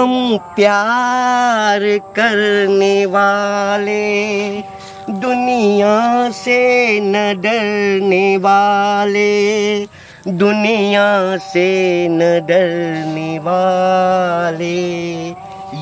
हम प्यार करने वाले, दुनिया से न डरने वाले, दुनिया से न डरने वाले,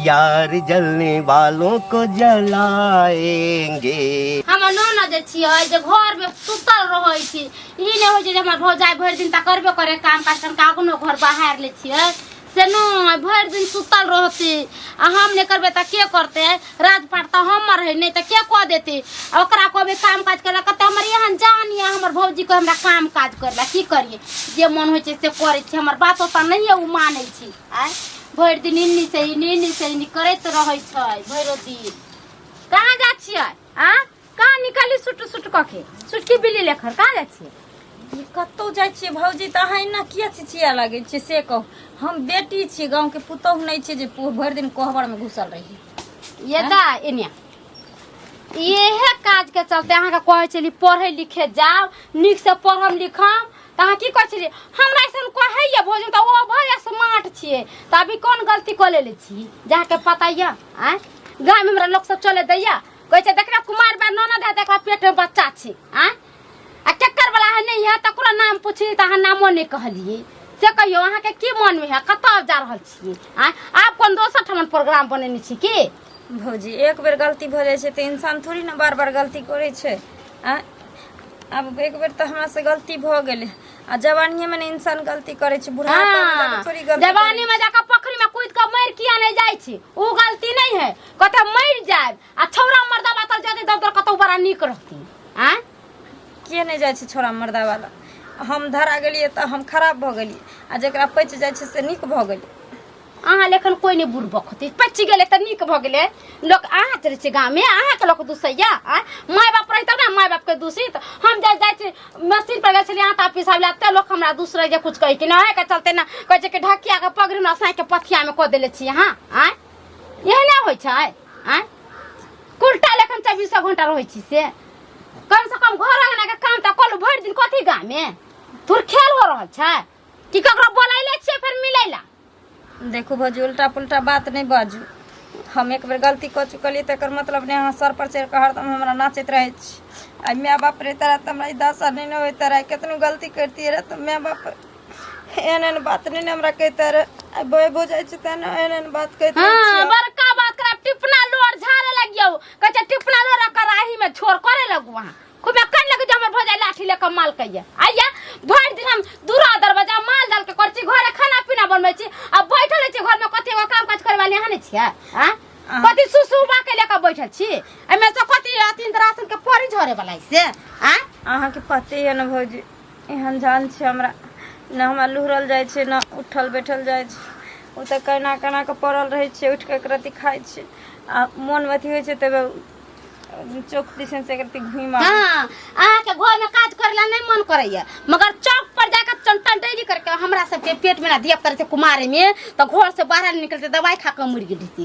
यार जलने वालों को जलाएंगे। हमर ननद जे छियै जे घरमे सुतल रहै छी, ई नहि होइ छै जे हमर भौजाइ भरि दिन तऽ करबे करे काम काज, तनका अपनो घर बहारि लै छियै से नहि, भरि दिन सुतल रहतै आ हम नहि करबै तऽ के करतै? राजपाट तऽ हमर है, नहि तऽ के कऽ देतै? आ ओकरा कहबै काम काज करै कतऽ, हमर एहन जान यऽ हमर भौजीके हमरा काम काज करै लए। की करियै, जे मन होइ छै से करै छै, हमर बातो तऽ नहिए ओ मानै छै। आँय, भरि दिन इन्नी से इन्नी, इन्नी से इन्नी करैत रहै छै भरिो दिन। कहाँ जाइ छियै? आँ, कहाँ निकाली सुट सुट कऽ के सुटकी बिल्ली लेखन कहाँ जाइ छियै? ई कतहु जाइ छियै भौजी तऽ अहाँ एना किया चिचिया लागै छियै से कहू। हम बेटी छियै, गाँवके पुतोहु नहि छियै जे भरि दिन कोहबरमे घुसल रही। ये दा एनिया, इहे काज के चलते अहाँके कहै छली पढ़े लिखे जाउ, नीक से पढ़म लिखम, तऽ अहाँ की कहै छलियै? हमरा ऐसन कहैया भोजन तऽ ओ भरि स्मार्ट छियै, तऽ अभी कोन गलती कऽ लेले छी जे अहाँके पता यऽ? आँय, गाममे हमरा लोक सब चले दैया, कहै छै देखना कुमार बा ननद है, देखला पेट में बच्चा छै। आँय, आ केकर वाला है नहीं है तकरो नाम पूछी तऽ अहाँ नामो नहि कहलियै। से कहियौ अहाँके की मनमे है, कतऽ जा रहल छियै? आँय, आब कोन दोसर ठमन प्रोग्राम बनेने छी की? भौजी, एक बेर गलती भऽ जाइ छै तऽ इंसान थोड़ी ने बार बार गलती करै छै। आँय, आब एक बेर तऽ हमरासँ गलती भऽ गेलै आ जवानिएमे ने इंसान गलती करै छै, बुढ़ापामे जाकऽ थोड़ी गलती करै। जवानी में जाकर पोखरी में कूद के मर किया नहीं जाइ छी? उ गलती नहीं है, कते मर जाए आ छौड़ा मर्दा बातल जदि दब दब कतौ बड़ा नीक रहती। आँय, किए नहि जाइ छै छौड़ा मर्दा वाला? हम धरा गेलियै तऽ हम खराब भऽ गेलियै आ जकरा पचि जाइ छै से नीक भऽ गेलै। अहाँ लेखन कोइ नहि बुड़बक होतै, पचि गेलै तऽ नीक भऽ गेलै लोक। अहाँ चलै छियै गाममे, अहाँके लोक दुसैया? आँय, माय बाप रही तब ने माय बापके दूषित। हम जाइ जाइ छी मशीन पर गेल छलियै आटा पिसाबै लए, एते लोक हमरा दूसरे जे कुछ कहै कि नहि के चलते ने कहै छै कि ढकिया के पगड़ी हमरा साँइके पथियामे कऽ देले छी अहाँ। आँय, एहने होइ छै? आँय, कुलटा लेखन चौबीसो घंटा रहै छी, से कम से कम घर अंगना के काम तऽ कऽ लू। भरि दिन कथी गाममे थोड़ खेल हो रहल छै कि ककरो बोलैले छियै फेर मिलै ला? देखू भौजी, उल्टा पुल्टा बात नहि बाजू। हम एक बेर गलती कऽ चुकलियै तऽ एकर मतलब नहि अहाँ सर पर चढ़ि कऽ हरदम हमरा नाचैत रहै छी। आइ माय बाप रहिते रहए तऽ हमरा ई दशा नहि ने होइते रहए। केतनो गलती करितियै रहए तऽ माय बाप एहन एहन बात नहि ने हमरा कहिते रहए। आइ भय भऽ जाइ छै तेँ ने एहन एहन बात कहैत रहै हाँ छियै। बड़का बात करा टिपना लोर झाड़े लगियौ, कहै छै टिपना लोर कराही में छोड़ करे लगू। अहाँ खूब कन लगे जे हमर भौजाई लाठी लेके माल कहिया आइया। भरि दिन हम दूरा दरवाजा माल जाल के करै छी, घरे खाना पीना बनबै छी आ बैठल रहै छी घरमे। कथी एगो काम काज करे वाली अहाँ नहि छियै? आँ, कथी सुसुबा के लेके बैठल छी? एहिमे से कथी अथी राशन के परी झरे वाला है से? आँ, अहाँके पते यऽ ने भौजी, एहन जान छै हमरा ने, हमरा लुहरल जाइ छै ने उठल बैठल जाइ छै। ओ तऽ केना केना कऽ पड़ल रहै छै, उठि कऽ एकरत्ती खाइ छै आ मोनमे अथी होइ छै तब चौक दिसन से एकरत्ती घुमि आबै। हाँ, अहाँके घरमे काज करे ला नहीं मन करैया, मगर चौक पर जाकर चंटन डेली करके हमरा सबके पेट में ना धिया पुता रहै कुमारे में तो घर से बाहर निकलते दवाई खा के मर गेली थी।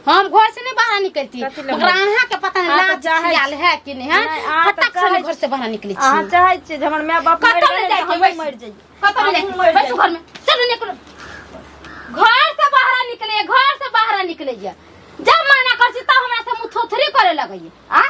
हम घर से नहीं बाहर निकलती, कथी लए मगर अहाँ के पता नहीं अहाँ तऽ लाज चाहै खियाल है कि नहीं है, नहि, अहाँ तऽ फटक से चाहै नहीं घर से बाहर निकले अहाँ छी। चाहै छियै जे हमर माय बाप मरि कतौ नहि गेलै जाइ तऽ के, हमहूँ बैस। मरि जइयै। कतौ नहीं हमहूँ मरि जाइ, बैठू जाइए। घर में, चलू निकलो घर से बाहर, निकले घर से बाहर निकले। जब मना कर छी तब हमरा से मुँह थोथरी करे लगैया। आ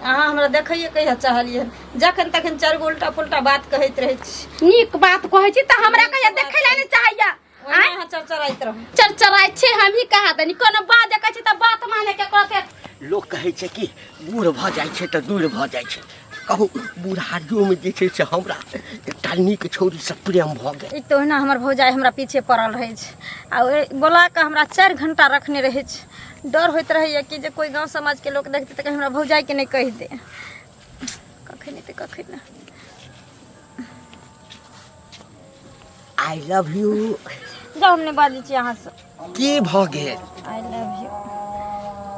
अहाँ हमरा देखैये कहिया चाहलियै? जखन तखन चारि गो उल्टा पुल्टा बात कहैत रहै छी। नीक बात कहै छी तऽ हमरा कहिया देखै लए नहि चाहैया। ओहिना अहाँ चरचराइत रहू। चरचराइ छै हम ही कहा दनी, कोनो बात जे कहै छी तऽ बात माने के कहते। लोक कहै छै कि बूढ़ भऽ जाइ छै तऽ दूर भऽ जाइ छै। कहू, बुढ़ारियोमे जे छै से हमरा एकटा नीक छौरीसँ प्रेम भऽ गेल। एक तऽ ओहिना हमर भौजाइ हमरा पीछे पड़ल रहै छै आ ओहि बोला कऽ हमरा 4 घंटा रखने रहै छै। डर होइत रहैया कि जे कोइ गाँव समाजके लोक देखतै तऽ कहीं हमरा भौजाइके नहि कहि दे। कखन एतै कखन? I love you. जाउ, हम नहि बाजै छी अहाँसँ। की भऽ गेल? I love you.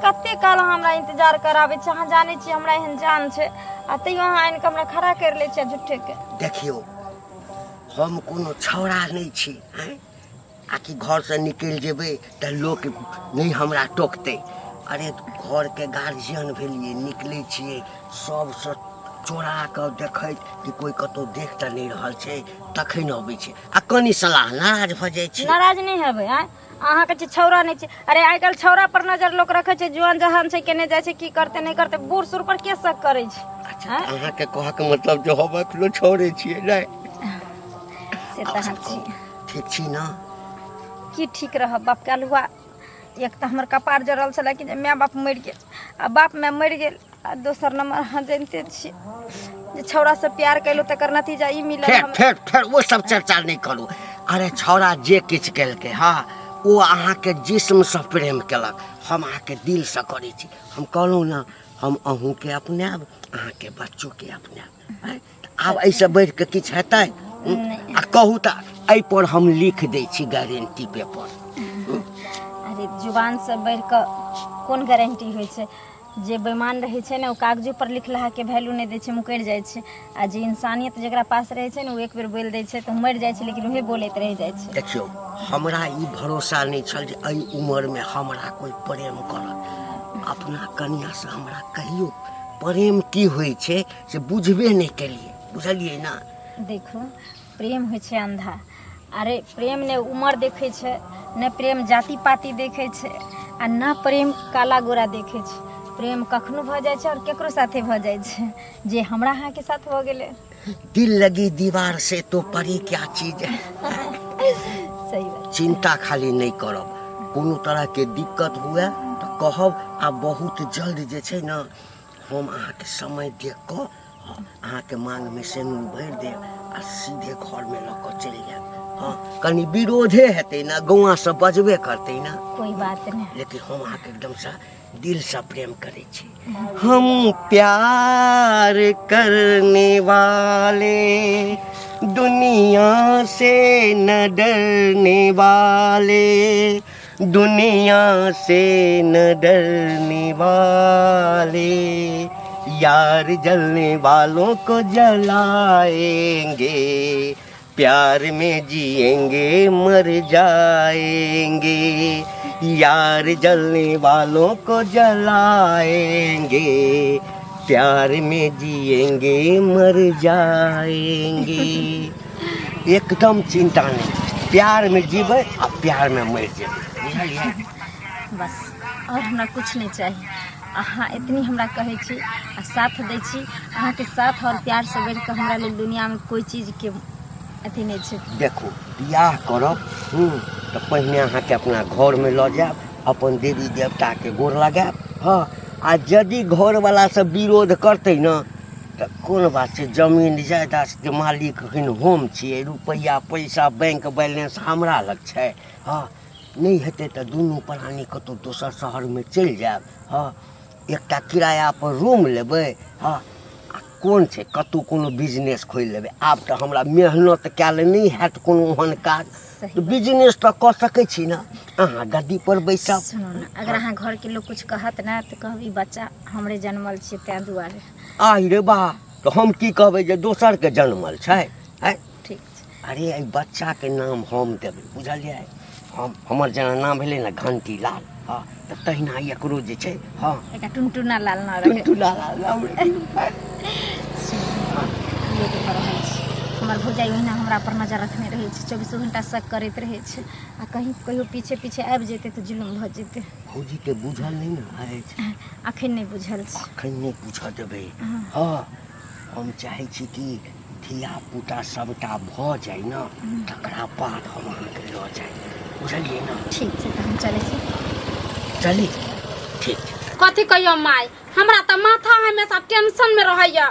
कते काल अहाँ हमरा इंतजार कराबै छी। अहाँ जानै छी हमरा एहन जान छै आ तैयो अहाँ आनि कऽ हमरा खड़ा करि लै छियै झूठेके। देखियौ, हम कोनो छौड़ा नहि छी आँय, आ कि घरसँ निकलि जेबै तऽ लोक नहि हमरा टोकतै। अरे, घरके गार्जियन भेलियै, निकलै छियै सबसँ चोरा कऽ देखैत कि कोइ कतहु देख तऽ नहि रहल छै, तखन अबै छै आ कनि सलाह नाराज भऽ जाइ छै। नाराज नहि हेबै। आँय, अहाँ कहै छी छौड़ा नहि छै। अरे आइ काल्हि छौड़ा पर नजर लोक रखै छै, जुआन जहान छै, केने जाइ छै, की करतै नहि करतै, बूढ़ सूढ़ पर के शक करै छै? अच्छा, अहाँके कहऽके मतलब जे हम एखनो छोड़े छियै नहि? से तऽ अहाँ छी। ठीक छी ने? की ठीक रहब बाप के अल्हुआ। एक तऽ हमर कपार जरल छलै कि जे माय बाप मरि गेल आ बाप माय मरि गेल, आ दोसर नंबर अहाँ जानिते छी जे छौड़ा से प्यार कयलहुँ तकर नतीजा ई मिलल। फेर फेर फेर ओ सब चर्चा नहि करू। अरे छौड़ा जे किछु केलकै, हँ, ओ अहाँके जिस्मसँ प्रेम केलक, हम अहाँके दिलसँ करै छी। हम कहलहुँ ने, हम अहूँके अपनायब, अहाँके बच्चोके अपनायब। आब एहिसँ बढ़ि कऽ किछु हेतै? आ कहू तऽ एहिपर हम लिख दै छी गारंटी पेपर। अरे जुबानसँ बढ़ि कऽ कोन गारंटी होइ छै? जे बेईमान रहै छै ने, ओ कागजो पर लिखलाहाके वैल्यू नहि दै छै, मुकरि जाइ छै। आ जे इंसानियत जकरा पास रहै छै ने, ओ एक बेर बोलि दै छै तऽ मरि जाइ छै, लेकिन उहे बोलैत रहि जाइ छै। देखियौ, हमरा ई भरोसा नहि छल जे एहि उमरमे हमरा कोइ प्रेम करत। अपना कनियाँसँ हमरा कहियो प्रेम की होइ छै से बुझबे नहि केलियै, बुझलियै ने? देखू, प्रेम होइ छै अंधा। अरे प्रेम ने उमर देखै छै, ने प्रेम जाति पाति देखै छै, आ न प्रेम काला गोरा देखै छै। प्रेम कखनो भऽ जाइ छै आओर केकरो साथे भऽ जाइ छै, जे हमरा अहाँके साथ भऽ गेलै। दिल लगी दीवार से तो परी क्या चीज है। सही बात। चिंता खाली नहि करब, कोनो तरहके दिक्कत हुए तऽ कहब। आ बहुत जल्द जे छै ने, हम अहाँके समय देख कऽ अहाँके मांगमे सेनुर भरि देब आ सीधे घरमे लऽ कऽ चलि जायब। हँ, कनि विरोधे हेतै ने, गौआँ सब बजबे करतै ने। कोई बात नहीं। लेकिन हम अहाँके एकदमसँ दिलसँ प्रेम करै छी। हम प्यार करने वाले, दुनिया से न डरने वाले, दुनिया से न डरने वाले, यार जलने वालों को जलाएंगे, प्यार में जिएंगे मर जाएंगे, यार जलने वालों को जलाएंगे, प्यार में जिएंगे मर जाएंगे। एकदम चिंता नहीं, प्यार में जीबै आ प्यार में मरि जेबै, बुझलियै? बस, और हमरा कुछ नहीं चाही। अहाँ इतनी हमरा कहै छी आ साथ दै छी, अहाँके साथ और प्यार से बढ़ि कऽ हमरा लेल दुनियामे कोई चीजके अथी नहि छै। देखू, बियाह करब तऽ पहिने अहाँके अपना घरमे लऽ जायब, अपन देवी देवताके गोर लगायब। हँ, आ यदि घरवला सब विरोध करतै ने, तऽ कोन बात छै, जमीन जायदादके मालिक एखन हम छियै, रुपैआ पैसा बैंक बैलेंस हमरा लग छै। हँ, नहि हेतै तऽ दुनू प्राणी कतहु दोसर शहरमे चलि जायब। हँ, एकटा किरायापर रूम लेबै। हँ, आ कोन छै, कतहु कोनो बिजनेस खोलि लेबै। आब तऽ हमरा मेहनत कयल नहि हैत कोनो ओहन काज। सही तऽ बिजनेस तऽ कऽ सकै छी ने, अहाँ गद्दीपर बैसब। सुनू ने, अगर अहाँ घरके लोक कुछ कहत ने, तऽ कहब ई बच्चा हमरे जनमल छै, ताहि दुआरे। आहि रे बा, तऽ हम की कहबै जे दोसरके जनमल छै? आँय? ठीक छै। अरे एहि बच्चाके नाम हम देबै, बुझलियै? हम हमर जेना नाम भेलै ने घंटी लाल, हँ, तऽ तहिना एकरो जे छै, हँ, एकटा टुनटुना लाल नाम रखै। टुनटुना लाल नाम रखियौ। लेट भऽ रहल छै। हमर भौजाइ ओहिना हमरा पर नजर रखने रहै छै, चौबीसो घंटा शक करैत रहै छै, आ कहीं कहियो पीछे पीछे आबि जेतै तऽ जुलुम भऽ जेतै। भौजीके बुझल नहि ने अछि? अखन नहि बुझल छै। अखन नहि बुझऽ देबै। हँ, हम चाहै छी कि धिया पुता सबटा भऽ जाइ ने, तकरा बाद हम अहाँके लऽ जाइ, बुझलियै ने? ठीक छै, तऽ हम चलै छी। चली, ठीक छै। कथी कहियो माय, हमरा तऽ माथा हमेशा टेंशन में रहैया।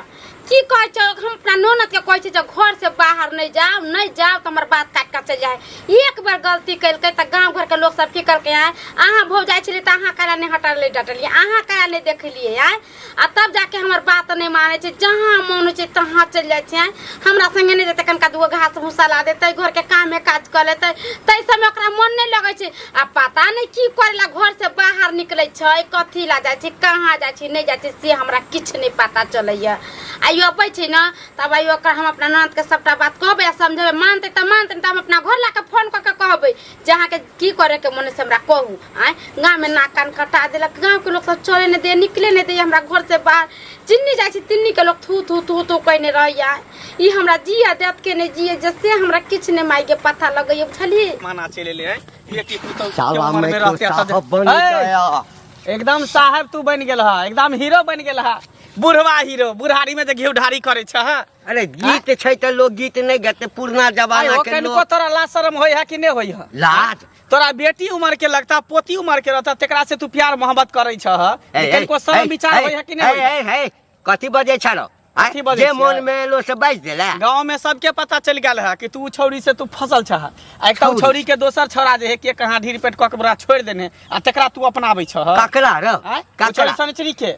की कहै छै, हम अपना ननद के कहै छै जे घर से बाहर नहि जाओ, नहि जाओ, तऽ हमर बात काटि कऽ चलि जाइ। एक बेर गलती केलकै तऽ गाँव घरके लोक सब की केलकै, आँय, अहाँ भौ जाइ छलियै तऽ अहाँ काहे नहि हटलियै डटलियै, अहाँ काहे नहि देखलियै? आँय, आ तब जाके हमर बात नहि मानै छै, जहाँ मन होइ छै तहाँ चलि जाइ छै। आँय, हमरा संगे नहि जेतै, कनिका दूगो घास भूसा ला देतै, घरके कामे काज कऽ लेतै, ताहि सबमे ओकरा मन नहि लगै छै। आ पता नहि की करै ला घर से बाहर निकलै छै, कथी ला जाइ छै, कहाँ जाइ छै, नहि जाइ छै, से हमरा किछु नहि पता चलैया। आइयो अबै छै ने तब आइयो ओकर हम अपना ननदके सबटा बात कहबै आ समझेबै, मानतै तऽ मानतै, नहि तऽ हम अपना घर ला कऽ फोन कऽ के कहबै जे अहाँके की करैके मन से हमरा कहू। आँय गाँवमे नाक कान कटा देलक, गाँवके लोक सब चले नहि दैए, निकले नहि दैए हमरा घरसँ बाहर। जिन्नी जाइ छी तिन्नीके लोक थू थू थू थू कयने रहैए। ई हमरा जिए देत के नहि जिए जे से हमरा किछु नहि मायके पता लगैए, बुझलियै? माना चलि एलै है बेटी पुतहु के साला उम्र मैं में तो रहते साहब तऽ बन है, गया। एकदम साहब तू बनि गेल है, एकदम हीरो बनि गेल है, बुढ़वा हीरो, बुढ़ारी में जे घिउ ढारी करै छ हँ। अरे गीत छै तऽ लोक गीत नहि गेतै, पुरना आइ जमाना हो के कनिको लोक। तोरा लाज शरम होइ है कि नहि होइ है? लाज तोरा बेटी उम्र के लगता, पोती उम्र के रहता, तेकरा से तू प्यार मोहब्बत करै छ हँ। ए, ए, कनिको शरम ए, विचार ए, होइ है कि नहि होइ है? ए, ए, ए, कथी बजै छ रौ? आँय? कथी बजै जे छियै? मन में एलो से बाजि देला। गांव में सबके पता चलि गेल है कि तू उ छौड़ी से तू फसल छह, आ एकटा उ छौड़ी? छौड़ी के दोसर छौड़ा जे है के कहाँ ढीर पेट कऽ के बड़ा छोड़ि देने, आ तकरा तू अपनाबै छह। ककरा रौ? आँय? उ ककरा? छौड़ी शनिचरी के।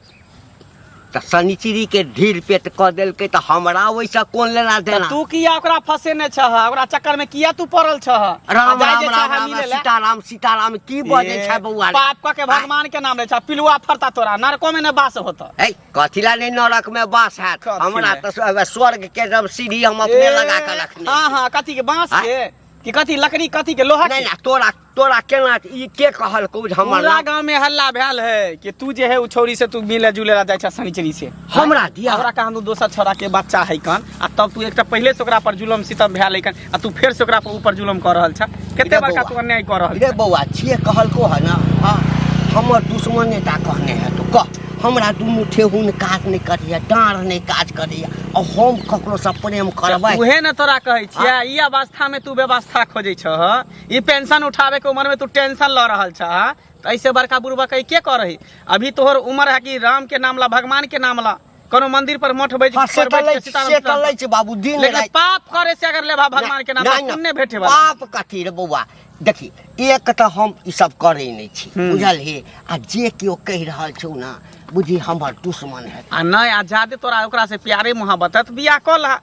तऽ शनिचरी के ढीर पेट कऽ देलकै तऽ हमरा ओहिसँ कोन लेना तऽ देना? तू किया ओकरा फसेने छह? ओकरा चक्कर में किया तू पड़ल छह? राम आ जाइ राम जे राम छह राम मिले ला। सीताराम सीताराम, की बजै ए, छै बौआ रे? पाप कऽ के भगवान के नाम लै छ, पिलुआ फरता तोरा नरको में ने बास होता। ए कथी ला नहीं नरक में बास हैत? कथी हमरा ला? तऽ स्वर्ग के जब सीढ़ी हम अपने लगा के रखने हाँ छी। हाँ, कथी के बांस आँय? के कि कथी लकड़ी, कथी के लोहा नहीं के? ना, तोरा तोरा केना ई के कहलकौ जे हमर पूरा नाम? गांव में हल्ला भेल है कि तू जे है उ छौरी से तू मिले जुले ला जाइ छ शनिचरी से। हमरा दिया? हमरा कहाँ दू दोसर छौड़ा के बच्चा है कन, आ तब तू एकटा पहिले से ओकरा पर जुलम सितम भेल है कन, आ तू फेर से ओकरा पर ऊपर जुलम कर रहल छ। कते रे बड़का बौआ। तू अन्याय कर रहल रे छ। बौआ, छिए कहलको है ना? हाँ, हमर दुश्मने टा कहने है। तू कह, हमरा दुनू ठेहुन काज नहि करैया, डाँड़ नहि काज करैया, आ हम ककरोसँ प्रेम करबै? उहे ने तोरा कहै छियै, ई अवस्था में तू व्यवस्था खोजै छह, ई पेंशन उठावे के उम्र में तू टेंशन ल रहल छह, तऽ ऐसे बड़का बुढ़बा कहीं के करही? अभी तोहर उम्र है कि राम के नाम ला, भगवान के नाम ला, कोनो मंदिर पर मठ बैठ हाँ, से पर तऽ बैठ लै के सीताराम से तऽ सीताराम लै छै बाबू दिन लेकिन राति। पाप करे से अगर लेबा भगवान के नाम नहि, तऽ नहि, पुण्य भेटे वाला। पाप कथी रे बौआ, देखी एक तऽ हम ई सब करै नहि छी, बुझलही? आ जे केओ कहि रहल छौ ने, बुझी हमर दुश्मन है। आ नहि, आ जादे तोरा ओकरा से प्यारे मोहब्बत है तऽ बियाह कऽ ला।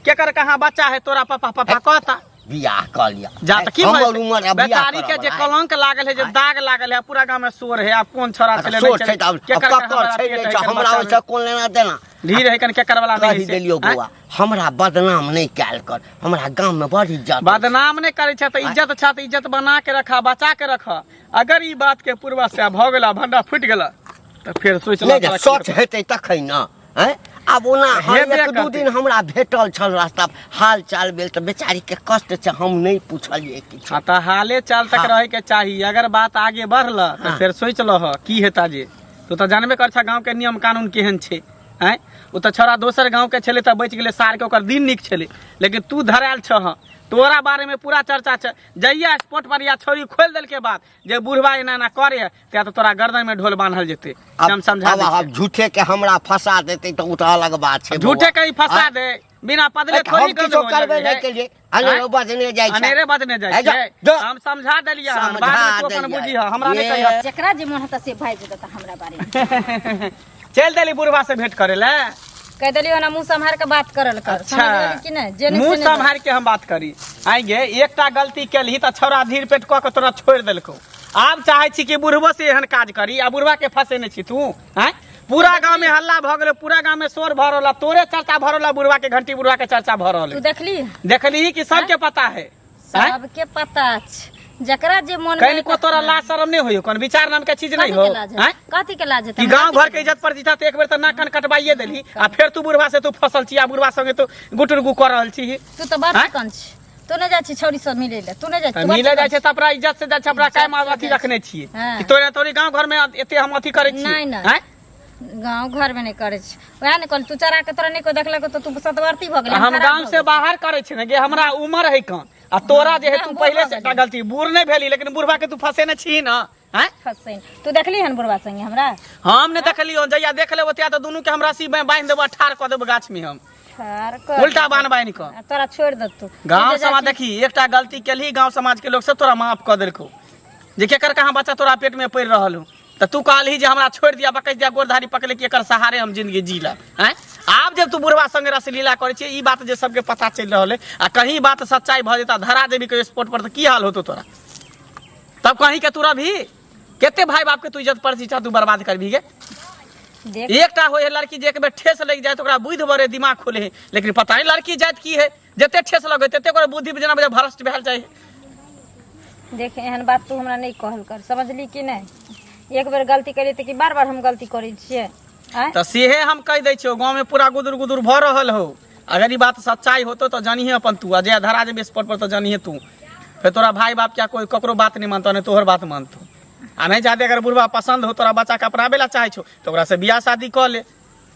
केकर कहाँ बच्चा है तोरा पापा पापा कहता, बियाह कऽ लिअ। जा तऽ की हमर भऽ जेतै? उमर आ बियाह बेचारी के करब जे आइ। कलंक लागल है, जे दाग लागल है, पूरा गांव में शोर है। आब कोन छोरा अच्छा, छलै शोर नहि छै छलै, तऽ आब आब केकर ककर कहाँ छै बड़ा नहि पेट छै, है, हमरा केकर ओहिसँ कोन लेना देना? ढीर है कन केकर वाला कहि नहीं से। देलियौ आँय? बौआ, हमरा बदनाम नहि कयल कर, हमरा गाम में बड़ इज्जत अछि। बदनाम नहि करै छै तऽ इज्जत छै तऽ इज्जत बना के रखा, बचा के रख। अगर ई बात के पूर्वा से भऽ गेला, भंडा फूटि गेला तऽ फेर सोचि नहि लऽ नहि, सच हेतै तखन ने। आँय? आब ओना हम हेबे एक दू करतै। दिन हमरा भेटल छल रास्ता, हाल चाल भेल तऽ बेचारी के कष्ट छै, हम नहि पुछलियै किछु। हाँ तऽ हाले चाल तक हाँ। रहे के चाही। अगर बात आगे बढ़ल तऽ हाँ। फेर सोचि लह की हेता। जे तू तऽ जानबे कर छह गाँव के नियम कानून केहन छै। आँय, ओ तऽ छौड़ा दोसर गाँव के छलै तऽ बचि गेलै, सार के ओकर दिन नीक छलै, लेकिन तू धरायल छह, तोरा बारे में पूरा चर्चा छै। जहिया स्पॉट पर या छौड़ी खोलि देलकै बात जे बुढ़वा एना एना करे, तहिया तऽ तोरा गर्दन में ढोल बान्हल जेतै। से हम समझा आब दै आब छियै। झूठे के हमरा फंसा देतै तऽ ओ तऽ अलग बात छै। झूठे बौआ। कहीं फंसा दे, बिना पदले हम थोड़ी गंध किछो हो करबे जाय नहि है। केलियै, अनेरो बजने जाइ छै। अनेरे बजने जाइ ए, जा, छियै। जा। हम समझा देलियै हन, समझा बाद में तू अपन देलियै। बुझिह, हमरा नहि ये। कहिह। जकरा जे मोन हेतै से भागि जेतै हमरा बारे में। चलि देली बुढ़वा से भेंट करे ले। कहि देलियै ओना मुँह सम्हार के बात करल कर। अच्छा। समझ गेली कि नहि? जे नहि मुँह से नहि। सम्हारि के हम बात करी। आइ गे, एकटा गलती केलही तऽ छौड़ा धीर पेट कऽ के तोरा छोड़ि देलकौ। आब चाहै छी कि बुढ़बो से एहन काज करी, आ बुढ़वा के फंसेने छी तू? आँय, पूरा गांव में हल्ला भऽ गेलै, पूरा गांव में शोर भऽ रहल, तोरे चर्चा भऽ रहल, बुढ़वा के घंटी, बुढ़वा के चर्चा भऽ रहल। तू देखली? देखली कि सबके पता है? आँय? सबके पता छै, जकरा जे मन में कनिको तोरा लाज शरम नहि होइयो? कोन विचार नाम के चीज नहीं कथी हो? के लाज आँय? कथी के लाज हेतै? कि गांव घर के इज्जत प्रतिष्ठा तऽ एक बेर तऽ नाक कान कटवाइए देलही, आ फेर तू बुढ़वा से तू फसल छी, आ बुढ़वा संगे तू गुटुर गु कऽ रहल छी। तू तऽ बड़ आँय? कन छी। तू नहि जाइ छी छौड़ी सब मिलै लए? तू नहि जाइ छी? तऽ तू बड़ मिले जाइ चिकन छै तऽ अपना इज्जत से जाइ छै, अपना कायम इज्जत से अथी जाइ छै। रखने छियै हाँ। कि तोरे तोरी गांव घर में एते हम अथी करै छियै? नहि, नहि। आँय? गाँव घर में नहि करै छी, वएह ने कहली। तू चरा के तोरा नहि कोइ देखलक तऽ तू सतवर्ती भऽ गेलै। हम खराब गांव भऽ से गेली। बाहर करै छी ने गे, हमरा उमर है कन, आ तोरा जे है हाँ, तू बूढ़ पहिले भऽ से एकटा गेली। गलती, बूढ़ नहि भेली, लेकिन बुढ़वा के तू फंसेने छी ने? आँय? फंसैन तू देखली हन बुढ़वा संगे हमरा? हम नहि देखलियौ। जहिया देख लेबो तहिया तऽ दुनू के हम रस्सी में बान्हि देबो, ठाढ़ कऽ देबो गाछ में हम। ठाढ़ कर उल्टा बान्ह बान्हि कऽ। आ तोरा छोड़ि देतौ। गांव तू जे समाज जाइ छी- देखी, एकटा गलती केलही, गांव समाज के लोग सब तोरा माफ कऽ देलकौ, जे केकर कहाँ बच्चा तोरा पेट में पड़ि रहल हो, तऽ तू कहलही जे हमरा छोड़ि दिया, बकैस दिया, गोरधारी पकड़ले कि एकर सहारे हम जिंदगी जी लेब। आँय, आब जब तू बुढ़वा संगे रसलीला करै छियै, ई बात जे सबके पता चलि रहल है, आ कहीं बात सच्चाई भऽ जेता, धरा जेबी कहियो स्पॉट पर, तऽ की हाल होतो तोरा? तब कहीं के तू रभी? कते भाई बाप के तू इज्जत प्रतिष्ठा तू बर्बाद करबी गे? देख एकटा होइ है लड़की जे एक बेर ठेस लागि जाए तऽ ओकरा बुद्धि बढ़े दिमाग खोले है लेकिन पता नहीं लड़की जाति की है जते ठेस लगे तते ओकर बुद्धि जेना बुझाय भ्रष्ट भेल जाइ है। देख एहन बात तू हमरा नहि कहल कर समझली कि नहि एक बेर गलती करियै तऽ कि बार बार हम गलती करै छियै आँय तऽ सेहे हम कहि दै छियौ गाँवमे पूरा गुदुर गुदुर भऽ रहल हो अगर ई बात सच्चाई होतो तऽ जानिहे अपन तू आ जे धरा जेबे स्पॉट पर तऽ जानिहे तू फेर तोरा भाई बाप क्या कोई ककरो बात नहीं मानतो नहीं तोहर बात मानतो आ नहीं जादे अगर बुढ़वा पसंद हो तोरा बच्चा के अपनाबे ला चाहे छो तो ओकरा से बियाह शादी कऽ ले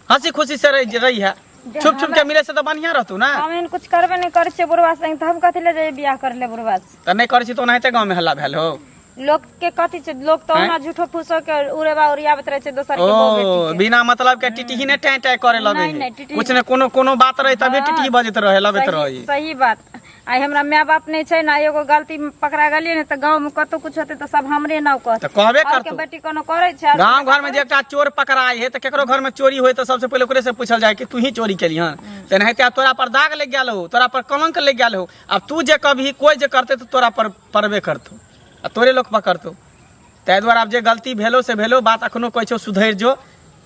हंसी खुशी से रही रही है छुप छुप के मिले से तो बढ़िया रहतू ना हम एहन कुछ करबे नहि करै छियै बुढ़वा संग तऽ हम कथी लए जइयै बियाह करे ले बुढ़वा से तऽ नहि करै छी तऽ ओनाहिते गाँवमे हल्ला भेल हो लोक के कथी छै लोक तऽ ओना झूठो फूसो के उड़ेबा उड़ियाबैत रहै छै दोसर के बहू ओ बेटी के बिना मतलब के टिटही ने टैं टैं करे लगे नहीं, है नहीं, टिटही कुछ ने कोनो कोनो बात रहे तबे टिटही बजैत रहे लगैत सही रहे सही बात आइ हमरा माय बाप नहि छै ने एगो गलती पकड़ा गेलियै ने तऽ गाँव में कतौ कुछ होतै तऽ सब हमरे नाव कहतै तऽ कहबे और के करतौ बेटी कोनो करै छै गांव घर में जे एकटा चोर पकड़ाय है तऽ केकरो घर में चोरी होय तऽ सबसे पहिले ओकरे से पूछल जाय कि तू ही चोरी केली हन तेनाहिते आब तोरा पर दाग लागि गेल हो तोरा पर कलंक लागि गेल हो आब तू जे कभी कोई जे करते तऽ तोरा पर पड़बे करतौ आ तोरे लोक पकड़तौ ताहि दुआरे आब जे गलती भेलो से भेलो बात अखनो कहै छौ सुधरि जो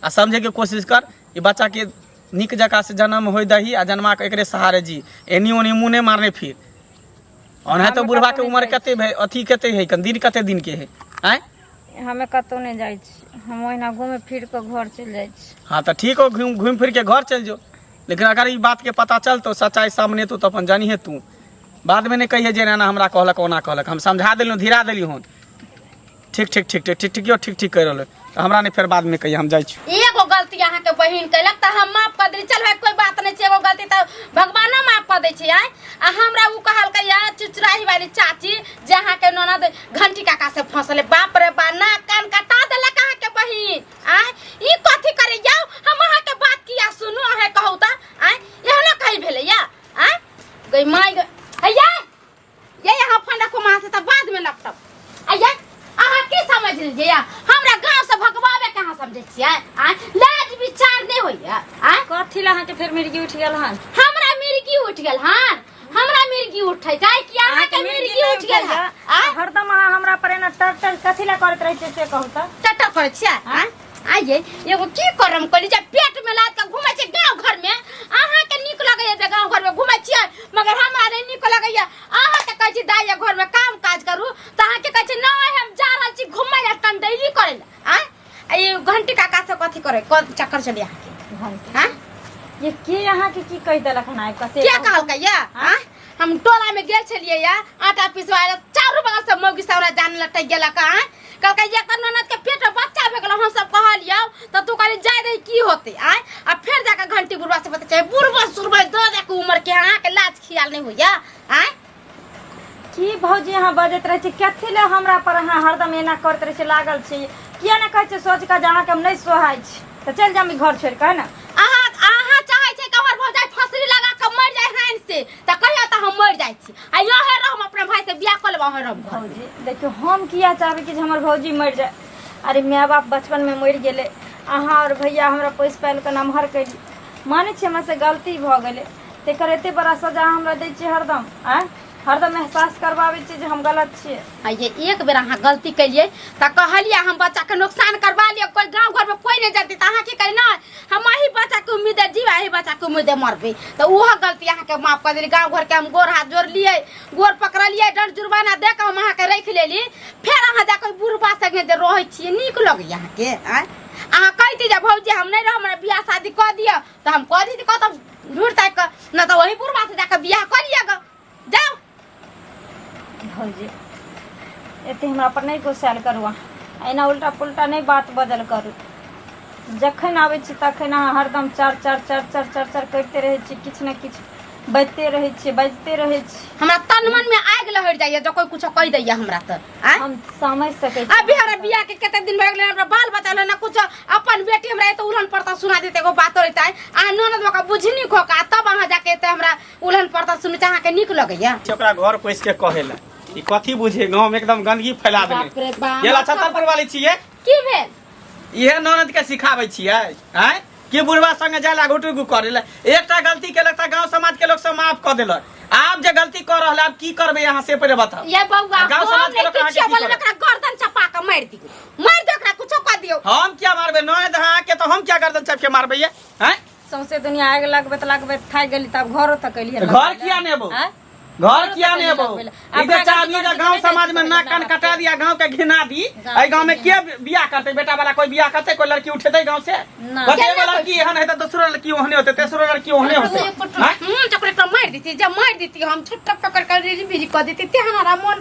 आ समझैके कोशिश कर ई बच्चाके नीक जकाँ से जन्म होय दही आ जन्मा के एकरे सहारे जी एनी ओनी मुँह नहि मारने फिर ओनाहिते हमे बुढ़वा के कतौ नहि उमर जाइ कते भे अथी कते है दिन कते दिन के है आँय हमे कतौ नहि जाइ छी हम ओहिना घूमि फिर कऽ घर चलि जाइ छी हाँ तऽ ठीक हो घूम घूम फिर के घर चलि जो लेकिन अगर ई बात के पता चलतो सच्चाई सामने तो अपन जानिहे तू बाद में नहीं कहिए जे एना हमरा कहलक ओना कहलक हम समझा देलियौ धीरा देलियौ हन ठीक ठीक ठीक ठीक ठीक ठीक यौ ठीक ठीक कहि रहल तऽ हमरा नहि फेर बादमे कहिए हम जाइ छी एगो गलती अहाँके बहिन केलक तऽ हम माफ कऽ देली चल भाई कोई बात नहीं छै एगो गलती तऽ भगवानो माफ कऽ दै छै आँय आ हमरा उ कहलकै या चुचुराही वाली चाची जे अहाँके ननद घंटी काका से फंसले बाप रे बा नाक कान कटा देलक अहाँके बहिन आँय ई कथी करे जाओ हम अहाँके बात किया सुनू अहाँ कहू तऽ आँय एहनो कहीं भेलै या आँय गई माय गई हैया ये यहाँ फोन रखो वहाँ से तब बाद में लपटब आइए अहाँ की समझ लीजिए हमरा गांव से भगवावे के अहाँ समझै छियै आँय लाज विचार नहीं होइया आँय कथी लए अहाँके फेर मिर्गी उठि गेल हन हमरा मिर्गी उठि गेल हन हमरा मिर्गी उठै छै कि अहाँके मिर्गी उठि गेल हन आँय हरदम अहाँ हमरा पर एना टर टर कथी लए करैत रहै छियै से कहू तऽ टटर करै छियै आँय आइए एगो की करम कहली जे पेट में लाद के घूमै छै गांव घर में अहाँ के नीक लगैया जे गांव घर में घूमै छियै मगर हमरा नहि नीक लगैया अहाँ के कहै छी दाइ घर में काम काज करू तऽ अहाँ के कहै छी नहि हम जा रहल छी घूमै लए टंडैली करै लए आँय आ ई घंटी काका से कथी करै कौन चक्कर चली अहाँके घंटी आँय ये के अहाँके की कहि देलक हन आबि कऽ से के कहू। कहलकै या आँय हम टोला में गेल छलियै या आटा पिसवा चारू बगल से मौगी सब हमरा जान लटक गेलक आँय कहलकै एकर ननद के पेट में बच्चा भऽ गेल हम सब कहलियौ तऽ तू कहली जाय दही की होतै आँय आ फेर जाके घंटी बुढ़वा से बता बुढ़वा सुरबा दऽ दे के उम्र के अहाँके लाज खियाल नहि होइया आँय की भौजी अहाँ बजैत रहै छी कथी लए हमरा पर अहाँ हरदम एना करैत रहै छी लागल छी किया नहि कहै छी सोच कऽ जे अहाँके हम नहि सोहाइ छी तऽ चलि जायब ई घर छोड़ि कऽ है ने अहाँ अहाँ चाहै छै कि हमर भौजाई फसरी लगा कऽ मरि जाइ हन से तऽ कहियो तऽ हम मरि जाइ छी आ यहे रहम अपना भाई से बियाह कऽ लेब अहाँ रहब घर भौजी देखियौ हम किया चाहबै कि जे हमर भौजी मरि जाय अरे माय बाप बचपनमे मरि गेलै अहाँ आओर भैया हमरा पोसि पालि कऽ नमहर कयली मानै छियै हमरासँ गलती भऽ गेलै तेकर एते बड़ा सजा अहाँ हमरा दै छियै हरदम आँय हरदम एहसास करबाबै छियै जे हम गलत छियै आ ये एक बेर अहाँ गलती केलियै तऽ कहलियै हम बच्चाके नुकसान करवा लिअ कोई गाँव घरमे कोई नहि जानतै तऽ अहाँ की करी नहि हम एही बच्चाके उम्मीद जीव एही बच्चाके उम्मीद मरबै तऽ ओहो गलती अहाँके माफ कऽ देली गाँव घरके हम गोर हाथ जोड़लियै गोर पकड़लियै दंड जुर्माना दऽ कऽ हम अहाँके राखि लेली फेर अहाँ जाकऽ बुढ़बा संगे जे रहै छियै नीक लगैए अहाँके आँय अहाँ कहिती जे भौजी हम नहि रहब हमरा बियाह शादी कऽ दिअ तऽ हम कऽ दी कतऽ ढूँढ ताकि कऽ नहि तऽ वही बुढ़बा से जाकऽ बियाह कऽ लिअ गऽ जाउ भौजी एते हमरा पर नहि गुस्सायल करू अहाँ एना उल्टा पुल्टा नहि बात बदल करू जखन आबै छी तखन अहाँ हरदम चर चर चर चर चर चर करिते रहै छी किछु ने किछु बजिते रहै छी बजिते रहै छी हमरा तन मन में आगि लहरि जाइए जब कोई कुछो कहि दैया हमरा तऽ आँय हम समझ सकै छी अभी हमरा बियाह के कते दिन भऽ गेलै हमरा बाल बच्चा ना कुछ अपन बेटी हमरा एते उल्हन पड़ता सुना देते एगो बात रहता है अहाँ ननद बका बुझनी खोका तब अहाँ जाके एते हमरा उल्हन पड़ता सुनै छै अहाँके नीक लगैया ओकरा घर पैस के कहेला ई कथी बुझे गांव में एकदम गंदगी फैला देने बाप रे बाप। ये ला छतरपुर वाली छियै की भेल इहे ननद के सिखाबै छियै आँय कि बुढ़वा संगे जाय ला घुटू करे ला एकटा गलती केलक तऽ गांव समाज के लोग सब माफ कऽ देलक आब जे गलती कऽ रहल आब की करबै अहाँ से पहिले बताउ ये बौआ गाँव हम समाज के नहि लोग अहाँके किछो की बोलबै करत? ओकरा गर्दन चपा के मारि दियौ मारि दियौ ओकरा कुछो कऽ दियौ दियौ। हम क्या मारबे नय दहा के तो हम क्या गर्दन चाप के मारबे ये हैं? सौंसे दुनिया आगि लगबैत लगबैत थाकि गेली तब घरो तक एलियै घर किया ने एबो? आँय? घर किया ने एबो? लगबे ला। ई अपना जे चाहबी गलती जे करै गांव छी तऽ समाज में नहि नाक कान जाइ कटा दिया, गांव के घिना दी। गाँव एहि गांव में के बियाह करते? बेटा वाला कोई बियाह करते? कोई लड़की उठेते गांव से? ना। कहते एगो लड़की एहन हेतै, दोसरो लड़की ओहने होते, तेसरो लड़की ओहने होते। हैं? चकरे तो मार देती, जब मार देती हम छोटा पकड़ कर रिजी बिजी कर देती ते हमारा मन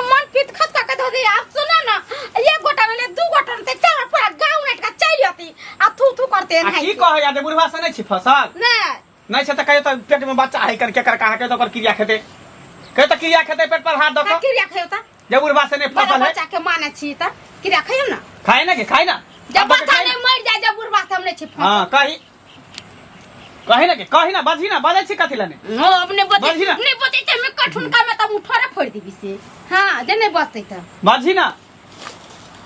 मन पीत खत का धो दे। आप सुना ना, एक गोटा में दू गोटा में चार पूरा गांव नेट का चाहिए होती आ थू थू करते आ हैं। की कहै जे बुढ़वा से नहि छी फसल? नहीं। नहि छै तऽ कहियो तऽ पेट में बच्चा है कर केकर कहा के तो ओकर क्रिया खेते, कहियो तऽ क्रिया खेते पेट पर हाथ दऽ का कऽ क्रिया खाइयो ता? जे बुढ़वा से नहि बड़ा फसल है। बच्चा के माने छी त क्रिया खाइयो ना। खाय ना के खाय ना। जब अब के बच्चा खाय नहीं ना। मर जाए जब बुढ़वा से हमने छी। हाँ, कही कही ना के कही ना, बाजी ना, बाजै छी कथी लने? नो अपने बते बाजी ना। नहीं बते ते में कठुन का में तब उठोरे फोड़ देबी से। हां, जे नहीं बचते त बाजी ना।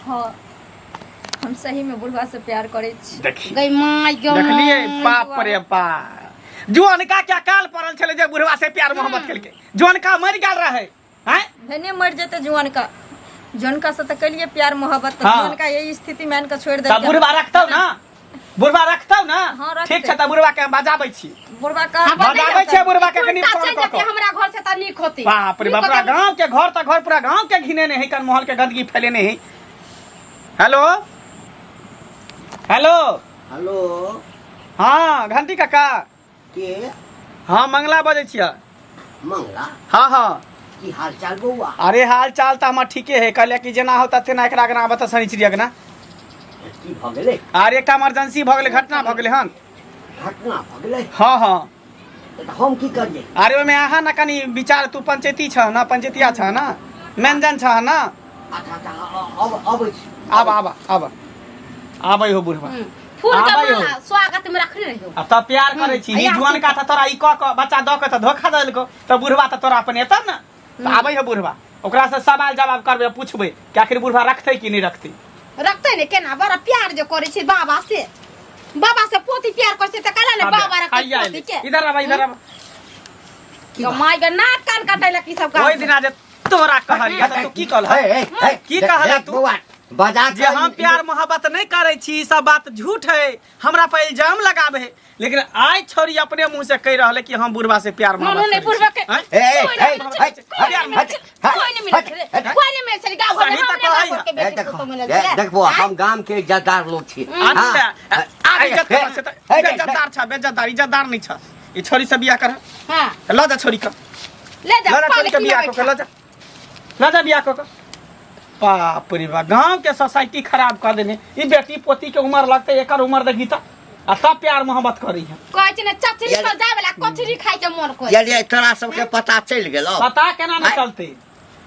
हाँ, हम सही में बुढ़वा से प्यार करै छी। देखी गई माय गो। देखलिए, बाप रे बाप, जुअनका क्या काल पड़ल छलै जे बुढ़वा से प्यार मोहब्बत केलकै। जुअनका मरि गेल रहै हैं। भने मरि जेतै जुअनका, जुअनका से तऽ केलिए प्यार मोहब्बत तऽ हाँ। जुअनका यही स्थिति में आनि कऽ छोड़ि तऽ देलकै। बुढ़वा रखतौ ना? बुढ़वा रखतौ ना? हाँ, रखतै। ठीक छै, तऽ बुढ़वा के हम बजाबै छी। बुढ़वा कह हाँ, बजाबै छियै बुढ़वा के कनि उल्टा फोन चलि कऽ जेतै कऽ। हमरा घर से तऽ नीक होतै। बाप रे नीक बाप, पूरा होतै। गांव के घर तऽ घर पूरा गांव के घिनेने है, कन मोहल के गंदगी फैलेने है। Hello hello hello. हाँ घंटी काका। के? हाँ, मंगला बजै छियै। मंगला? हाँ हाँ। की हाल चाल बौआ? अरे हाल चाल तऽ हमर ठीके है। कहलियै कि जेना होता तेना एकरा अगना बता शनिचरी अगना। की भऽ गेलै? अरे एकटा इमरजेंसी भऽ गेलै, घटना भऽ गेलै हन। घटना भऽ गेलै? हाँ हाँ। तऽ हम की करियै? अरे ओहिमे अहाँ ने कनि विचार, तू पंचायती छह ना, पंचायतिया छह ना, मैनजन छह ना। अच्छा अच्छा, अब अबै छी। आब आब आब आबै हो बुढ़वा। फूल के आबै हो। माला स्वागत में रखने रहियो। आ तब प्यार करै छी। ई आ जुअनका तऽ तोरा ई कऽ कऽ बच्चा दऽ कऽ तऽ धोखा दऽ देलकौ, तऽ बुढ़वा तऽ तोरा अपन एतऽ ने तऽ आबै हो बुढ़वा, ओकरा से सवाल जवाब करबै, पूछबै कि आखिर बुढ़वा रखतै कि नहि रखतै। रखते ने केना, बड़ा प्यार जो करे छी बाबा से, बाबा से पोती प्यार करे छै त काला ने बाबा रखते आइया पोती के। इधर आब, इधर आब। गो my गे, नाक कान कटैला की सब ओहि दिना जे तोरा कहलियै तऽ तू की कहलह? हे, हे, हे, की देख- कहला देख तू? बौआ बजा जे हम प्यार मोहब्बत नहीं करै छी, ई सब बात झूठ है, हमरा पर इल्जाम लगावे है, लेकिन आइ छोरी अपने मुंह से कह रहल है कि हम बुढ़वा से प्यार मानो मोहब्बत नहीं करै बुढ़वा छी। के आँय? ए, ए, कोई नहीं ए, मिलै ए, छै, कोई नहीं मिलै छै, हट, कोई नहीं मिलै छै, हट, कोई नहीं मिलै छै, गाँव घरमे सही तऽ हमरे कहै गाँव घरके ए, बेटी देखो, पुतोह मिलल ए, छै। देख बौआ, हम गाम के इज्जतदार लोग छी। अच्छा हाँ, आब इज्जत हे, कर से तऽ हे, बेइज्जतदार छ, बेइज्जतदार, इज्जतदार नहीं छ। ई छोरी से बियाह कर। हाँ। ल जा छोरी के। ले जा, ल जा छोरी के पालकी में बियाह कऽ के बैठा। ल जा, ल जा बियाह कऽ के। बाप रे बाप, गांव के सोसाइटी खराब कर देने। ई बेटी पोती के उम्र लगते एकर उम्र देखी तऽ आ तब प्यार मोहब्बत करी है। कहै छै ने चचरी यार- पर जाय वाला कचरी खाय के मन करे। यदि तोरा सबके पता चलि गेलौ? पता केना नहीं चलते?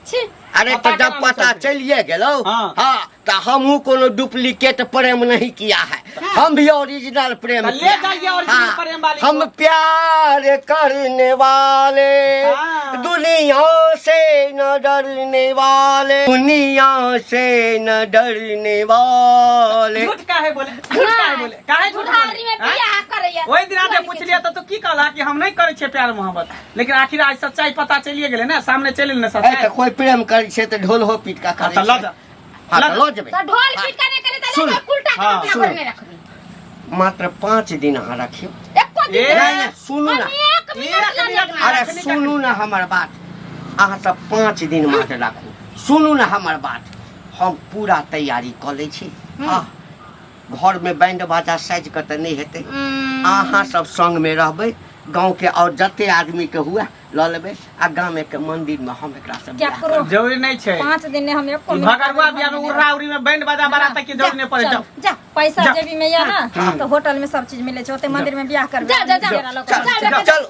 छी। अरे पता तो जब केना नहीं पता चलतै? चलिए गेलौ, हाँ। हाँ, तो हमहूँ कोनो डुप्लीकेट प्रेम नहीं किया है, हम भी ओरिजिनल प्रेम तो ले किया है। जाइए ओरिजिनल हाँ, प्रेम वाली हम को। प्यार करने वाले, हाँ। दुनिया से न डरने वाले, दुनिया से न डरने वाले। झूठ काहे बोले? झूठ काहे बोले? काहे झूठ बुढ़ारी में बोले? आँय? बियाह करैया। ओहि दिना जे पुछलियै तऽ तू की कहला कि हम नहीं करै छियै प्यार मोहब्बत, लेकिन आखिर आज सच्चाई पता चलिए गेलै ने, सामने चलि गेलै ने ए, सच्चाई। तऽ कोई प्रेम करै छै तऽ ढोल हो पीट का हाँ, करै तऽ लऽ छै। जा। हाँ, लऽ तऽ जा। लऽ जेबै। तऽ ढोल पीट के नहि केले तऽ सुन। ले जा, कुलटा के हाँ, अपना सुन। घर में रखबी। मात्र 5 दिन अहाँ रखियौ। एको दिन ए, नहि, नहि, सुनू हम ना। एक मिनट एक ला मिनट लेबै। अरे रखनी सुनू ना हमर बात, अहाँ सब 5 दिन मात्र राखू। सुनू ना हमर बात, हम पूरा तैयारी कऽ लै छी। हाँ, घर में बैंड बाजा साजि कऽ तऽ नहि हेतै। अहाँ सब संग में रहबै, गाँव के और जते आदमी के हुए लऽ लेबै आ गामे के मंदिर में हम एकरा से बियाह केकरो जरूरी नहीं छै। 5 दिन नहि हम एको ई मिनट भगरुआ बियाह में उर्रा उरी में बैंड बाजा बारात के जरूरी नहीं पड़े। जाओ। जा। पैसा जा। जेबी में या ना तो होटल में सब चीज मिले छै, ओते मंदिर में बियाह करबै। जा, जा, जा। डेरा लऽ कऽ। जा, जा, करब। चलू।